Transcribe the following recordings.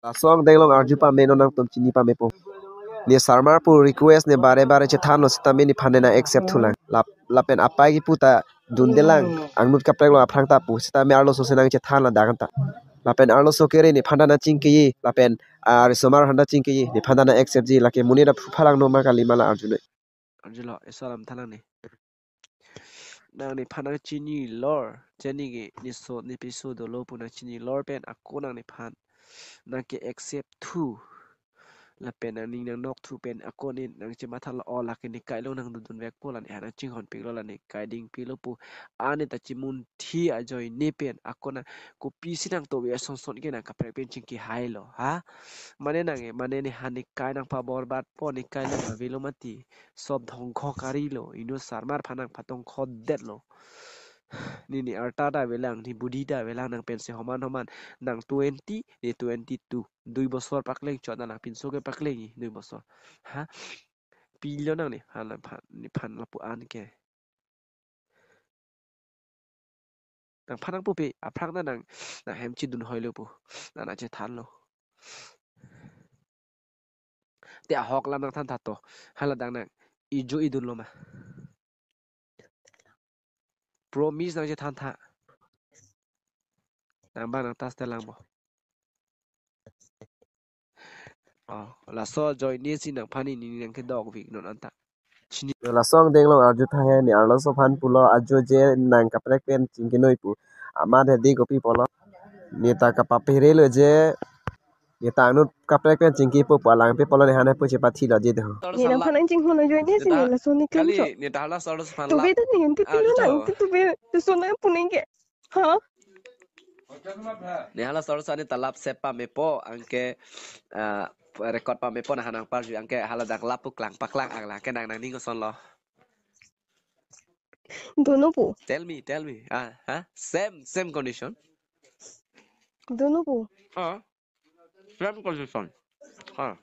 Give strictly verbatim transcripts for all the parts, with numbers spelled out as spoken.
Laso angdeng along arju pame, non nangtum chini pamepo. Ne sarmar pu request ne bare bare chethanlo sitame nephan nang accept thulang. Lap, lapen apai kipu ta dundelang. Angnut kaprek lo aphrang ta pu sitame arloso si nangchethan ladak anta. Lapen arloso kere nephan ta nangchingkiji. Lapen, ah, risomar aphan ta chingkiji. Nephan ta nang accept ji. Lake monit aphu phalang no ma kali ma la arjunoi. Arjulo, eso alam thalang ne. Nang nephan nangchinilor, chini ke neso nepiso dolo pu nangchinilor pen ako nang nephan nangke accept thu. Lapen nangning nangnok thu pen ako ne nangchematha lo, o lake ne kailo nangdodun vekpo, la nephan nangchinghon piklo, la ne kai ding pilo pu. Ane ta chimunthi ajoine pen ako nang kopisi nangtove asonson ke nang kaprek pen chingki hailo, ha? Mane nang e, mane nephan ne kai nangpaborbatpo, ne kailo ma avelo mati. Sob dhongkho karilo, inut sarmar aphan nangpatongkhodetlo. Ne ne arta ta avelang, ne budi ta avelang, nang pensi homan homan, nang twenty, ne twenty two. Dui bosor pakleng chot, nang pinso ke pakleng-i, dui bosor. Ha? Pilo nang nephan, nephan, nephan lapu-an ke. Nangphan nangpupe, aphrang ta nang, nang hem chidun hoilo pu. Nang nangchethanlo. Te ahok alam nangthan tha to. Hala dang nang ijo idunlo ma. Promise nangchethan tha. Nang bang nang tas telang bo. Oh, laso ajoine si nangphan ne nangkedok vik non anta. Chini. Laso angdeng along arju tha he, ne arloso aphan pulo, ajo je nang kaprek pen chingkinoi pu. Amat hedi kopi pulo. Ne ta kapaperelo je, ne ta angnut kaprek pen chingkipo pu alang pe pulo, nephan pu chepathilo je de ho. Ne nangphan nangchinghon ajoine si ne laso ne kali klemchot. Ne ta hala arloso aphan lap. Tove ta ne enti pilo arju nang tha. Enti tove, laso nangpu nang ke. Ha? Ne hala arloso ne ta lap sep pamepo, anke, ah, record pamepo, nephan nangparju, anke hala dak lap pu klang paklang, anke nang nangning kosonlo. Dono pu. Tell me, tell me. Ah, ha? Same, same condition. Dono pu. Ah. Same condition. Ah.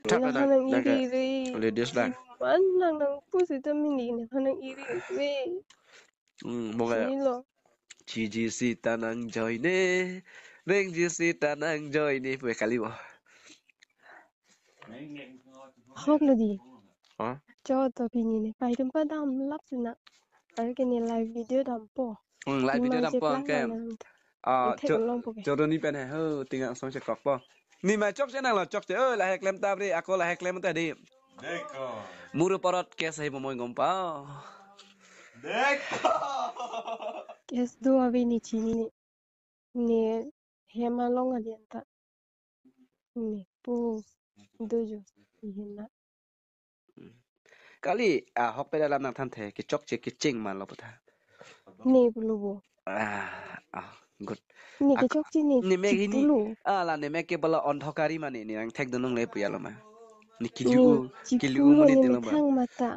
Thak nang ada, nang nang iri ke re. Ladies lang. Mana nang nangpu sita mini nang nang iri re. Hmm, mo kaya. Sini lo. Chiji sita nangjoine, rengji sita nangjoine, pu kali bo. Ahok lo di. Ha? Cho to pini ne, pai tum pa damlap sina. Anke ne live video dampo. Hmm, live video dampo anke. Ah, ne thek cho-, longpo ke. Choroni pen he ho, tingang song chekokpo. Ne mai chokche nanglo, chokche. Oh, lahai klem ta bre, ako lahai klem ta di. Deko. Muru porot case ahi bomoi gompa. Deko. Case do ave ne chini ne. Ne hem along adi anta. Ne pu dojo. Ihena. Kali, ah, ahok pen alam nangthan the, kechokche kecheng malo pu tha. Ne pulo bo. Ah, ah, good. Ne ak-, kechokche ne ne mek hini, chipulo. Ah, la ne mek ke bala ondhokari mane, ne nangthek dunung le puya lo ma. Ne ne kilu, kilu chipulo mane ne telo ba. Methang mata.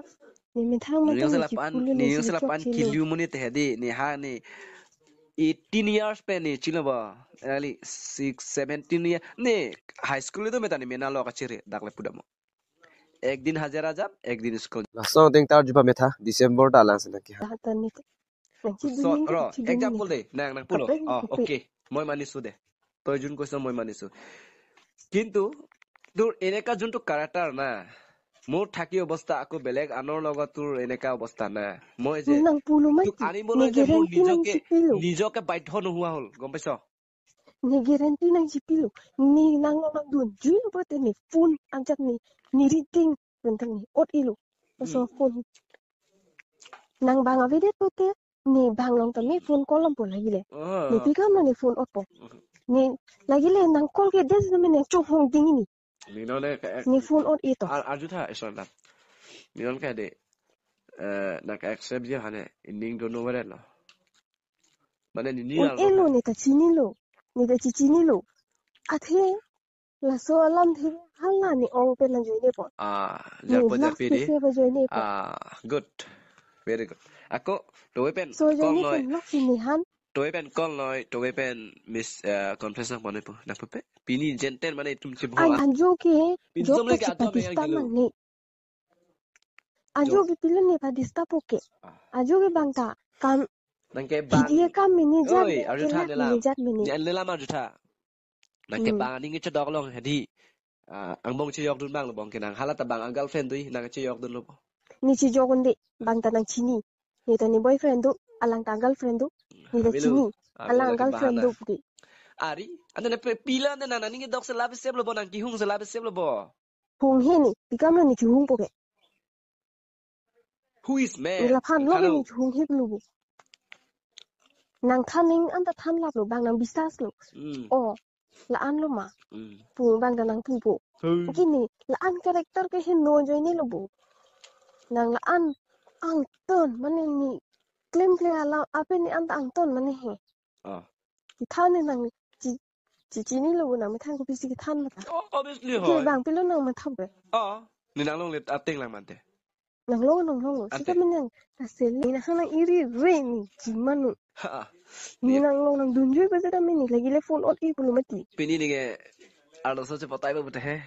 Ne methang mata ne ne selapan, chipulo ne ne selapan chokche lo. Kilu mane te hedi, ne ha ne eighteen years pen ne chilo ba. Early six, seventeen year. Ne high school itu meta ne mena lo kachere, dak le pudamo. Ek din hajira jam, ek din school. Laso angdeng ta arju pame tha, December ta lang sina ki ha. Dah, tani. Nang so, chidun ro, chidun example de, nang, nang pulo. Kaprek oh, kaprek. Okay. Moi manisu de. Toi jun koiso moi manisu. Kintu, তোৰ এনেকা যোনটো character না, মোৰ থাকি অৱস্থা আকৌ বেলেগ আনৰ লগত তোৰ এনেকা অৱস্থা না। মই যে nang pulo তোক mati, আনিবলৈ ne যে মোৰ guarantee nang নিজকে, chipilo. নিজকে বাধ্য নোহোৱা হ'ল, গম পাইছ? Ne guarantee nang chipilo. Ne nang nang dun jui lo pote ne phone ajat ne, ne riding tentang ne ot ilo. Laso hmm. Phone. Nang bang avedet pote ne bang long tame phone call lampo lagile. Ah. Ne pikam na ne phone otpo. Ne lagile nang call ke des me ne chonghong ding ini. Ni no ne ka ek- Ne phone ot ito. Ar-, arju tha ison da. Ni no ka de. Eh, nang ka accept je hane. Ining do no weret lo. Mane ni ni un alo elo ka. Ne ta chinilo. Ne ta chichinilo. Athe laso alam the hala ne ong pen lang joine po. Ah, ne jarpo love jarpi ke di. Seva joine po. Ah, good. Very good. Ako, towe pen so call joine noi. Pen lok si ne han. Towe pen call noi, towe pen miss, eh, conference nang pone po. Nang pupe? Pini jenten mane itum chibhola. An anjo ke, pini jok jom ta lagi ajo chipa me yang dista dilo. Mang ne. Ajo jo. Ke pilo ne pa dista poke. Ah. Ajo ke bang ta kam. Nang ke bang. Video kam mini jat. Oi, arju tha nela. Mini jat mini. Ni an lela ma arju tha. Nang ke Hmm. bang aning kechedok along hedi. Ah, angbong chejokdun abang lo bong ke nang. Hala ta bang a-girlfriend do, nang chejokdunlo bo. Ne chejok un-e, bang ta nang chini. Ne ta ne boyfriend do, alang ta girlfriend do. Ne ta Avelo, chini, avelo alang lake girlfriend bahana. Do ke. Ari, ante ne pe-, pilo ante nang, nang aning kedok si labi seplo bo, nang kehung si labi seplo bo. Hung he ne, pi kam lo ne kehungpo ke. Who is man? Ne laphan lo Nang ne kehung he lo bo. Nang than ning anta than laplo, bang nang bisas lo. Hmm. Oh, la-an lo ma. Hmm. Pu bang ta nang pupo. Hmm. Kini, la-an character ke heno ajoine lo bo. Nang la-an angton, mane ne klemkle alam, ape ne anta angton mane he. Ah. Kethan ne nang chi, chi chinilo bo nang methan kopisi kethan mata. Oh, obviously Ke hoi. Bang pilo nang matha bre. Ah, ne nang longle ateng lang mante. Nang long, nang long. Ante. Sita menang. Asel ni nang nang iri re ne chimanu. Ha. Ne nang long nang dunjoi ba sita mene lagi le phone ot i pulo mati. Pini ne ke arloso chepotai ba pute he.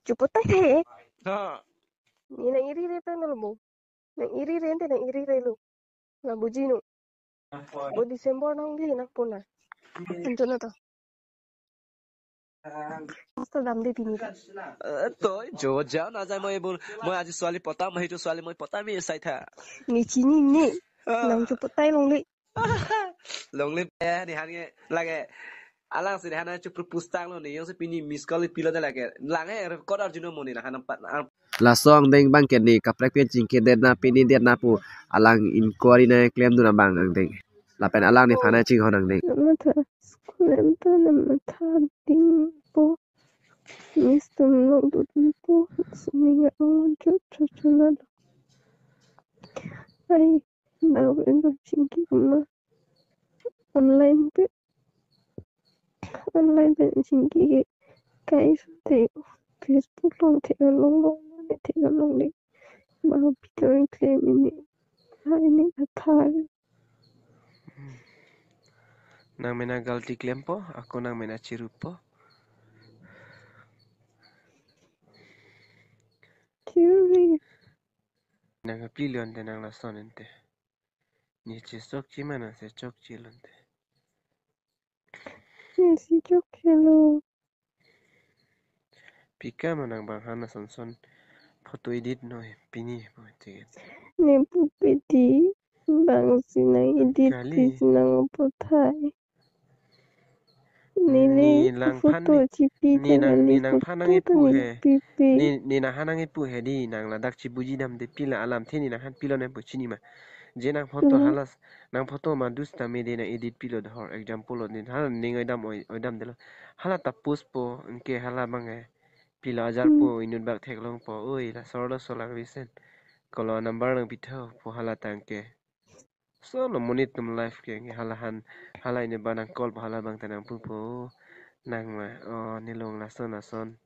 Chepotai he. Ha. Ne nang iri re ta nang lo bo. Nang iri re ante nang iri re lo. Nang buji no. Bo December nang di nang puna. Anto na to. Masa dam de pini ta. Eh, to, jo, ja, na jai moi bul, moi aji suali potam, moi hitu suali moi potam, mi sai tha. Ne chini ne. Ah. Nang chepotai longle. Longle, eh, ne han ke, lake. Alang si ne han chu propose tanglo ne, jongsi pini miss call pilo de lake. Lang he, record arjuno mo ne, na han pat, Laso angdeng abang ke ne kaprek pen chingki det na pini det na pu alang inquiry na klemdun abang angdeng. Lapen alang nephan chinghon angdeng. Namatha, school em ta namatha dingpo. Miss atum longdunpo. Sining ang chot chot chot na. Ai, bang pen chingki ma. Online pen. Online pen chingki ke kai so te Facebook along thek along long ne thek along le. Bang pi ta klem ne. Hai ne kathar. Nang mena galti klempo, ako nang mena chirupo. Chiri. Nang kapli lon te nang lason ente. Ne chesok chi mana se chok chi lon te. Ne si chok helo. Pi kam nang bang han ason son photo edit noi pini po tiket. Ne pupe ti bang si nang edit Kali. Pi si nang puthai. Neli ne langphan photo ne, chipi ne ta nang, kali ne nangphan photo nang-epu ta ne he. Pipi. Ne, ne nanghan nang-epu he di, nang ladak chibuji dam de pila alamthe ne nanghan pilo nang pu chini ma. Je nang photo Mhm. Halas, nang photo ma dus tame de nang edit pilo dahor. Example lo ne, hala ning oidam oi, oidam delo. Hala ta post po, anke hala bang he. Pila ajar Hmm. Po, inut bak theklong po. Oi, laso arloso lang risen. Kolo number nang pitho, po hala ta anke. So lo monit atum life ke, ke hala han, hala inut bang nang call po hala bang ta nang pupo. Nang ma, oh, ne long lason lason.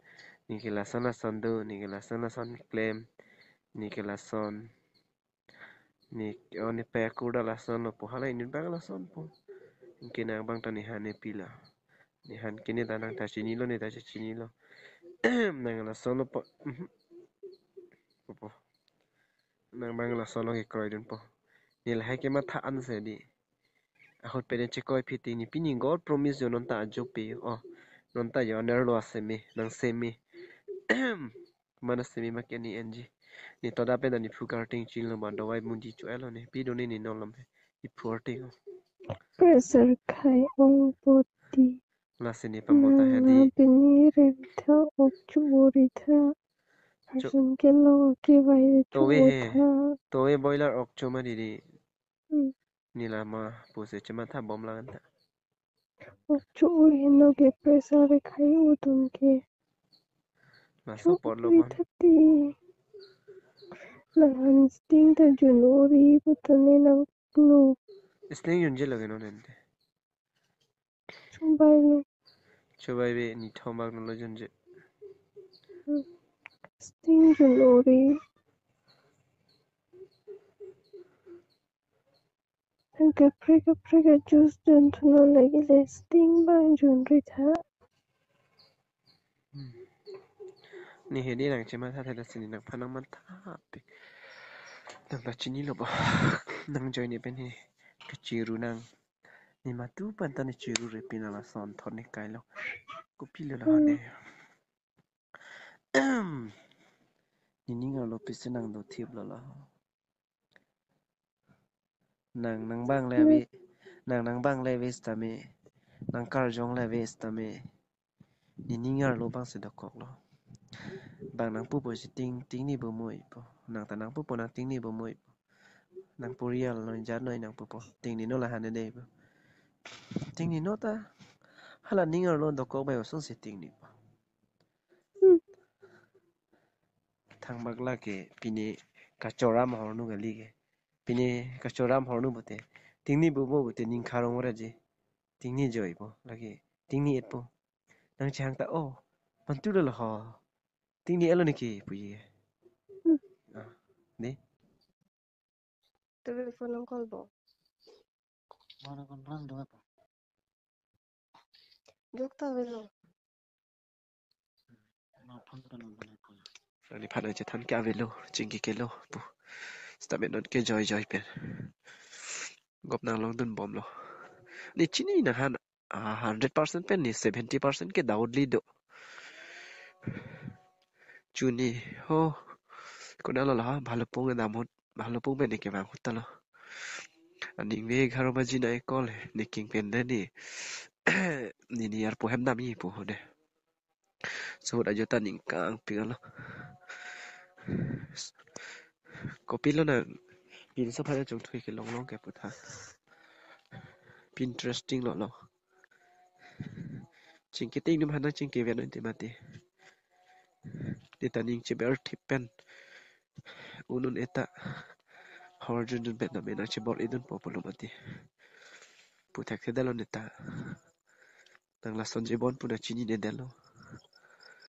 Ne ke lason lason do, ne ke lason lason klem. Ne ke lason. Ne, oh, ne pe akur da lason lo po hala inut bang lason po. Anke nang bang ta ne han ne pila. Ne han ke ne ta nang ta chinilo ne ta chinilo. Nang lason lo po. Mhm. Po po. Nang bang lason lo kekroidunpo. Ne lahai kematha anse di. Ahut pen ne chekoi phiti ne pini God promise jo non ta ajo pe. Oh, non ta jo anerlo aseme, nang seme. Mana seme ma ke ne enji. Ne toda pen ne phu karting chinlo ba dawai mundi chu elo ne. Pi do ne ne nolom he. Ne phu arting. Pressure khai ong poti. Lasi ne pamota he di. Nang pini rem tha ok chu ori tha. Cho- Arjun ke lo ke vai Towe chu he. Tha. Towe boiler ok choma didi. Hmm. Nilama puse chema tha bom lang ta. Ok chu ori no ke pressure khai utum ke. Laso Chu pot lo ori kon. Thati. Nang han sting ta jun ori putane nang lo. Sting jun je lage non ente. Chubai lo. Chubai be ni thomak no lo junje. Sting jun ori. Kaprek kaprek a juice jun thuno lagi le sting bang jun ri tha. Hmm. Ne he di nang chema tha tha si ne nangphan nang man tha pe. Nang ta chinilo bo. Nang join ne pen he. Kachiru nang. Ne matu panta ne churu re pina lason thon ne kailo. Kopilo la hane. Nening arlo pisi nang do thip lo la. Nang nang bang le ave, nang nang bang le ave sitame, nang karjong le ave sitame. Nening arlo bang si dokok lo. Bang nang pupo si ting, ting ni bo moi po. Nang ta nang pupo nang ting ni bo moi po. Nang purial noi jan noi nang pupo. Ting ni no la hane de po. Ting ni no ta. Hala ning arlo dokok bai osong si ting ni po. Thangbak lake pine kachoram hornu kali ke. Pine kachoram hornu bote. Ting ni bo bo bote ning kharong ora je. Ting ni joi po lake. Ting ni et po. Nang chehang ta oh. Mantu lo ho. Ting ni elo niki puji. Ah, ni. Telephone nang call bo. Mana kon rang dong apa? Jok ta avelo. Ma phone pa nang mana kon. Ani phana chethan ke avelo, chingki kelo pu. Sitame non ke joi joi pen. Gop nang long dun bom lo. Ne chini nang han ah, hundred percent pen ne seventy percent ke doubt li do. Chuni ho. Konat lo la ha, Bhalupong dam ahut, Bhalupong pen ne kevang ahut ta lo. Aning ve egharo baji na ekol ne king pen de ne. Ne ne arpo hem dam-i po ho de. Suhut ajo ta ning kangpik lo. Kopilo nang pinso phana chongthui kelong long ke putha. Pi interesting lo lo. Chingki ting dum hana chingki ven unti mati. Ne ta ning cheber thip pen. Un un eta. Hor jun jun pen name nang chebor idun po pulo mati. Puthak thedalo ne ta. Nang lason jebon pu nang chini ne dalo.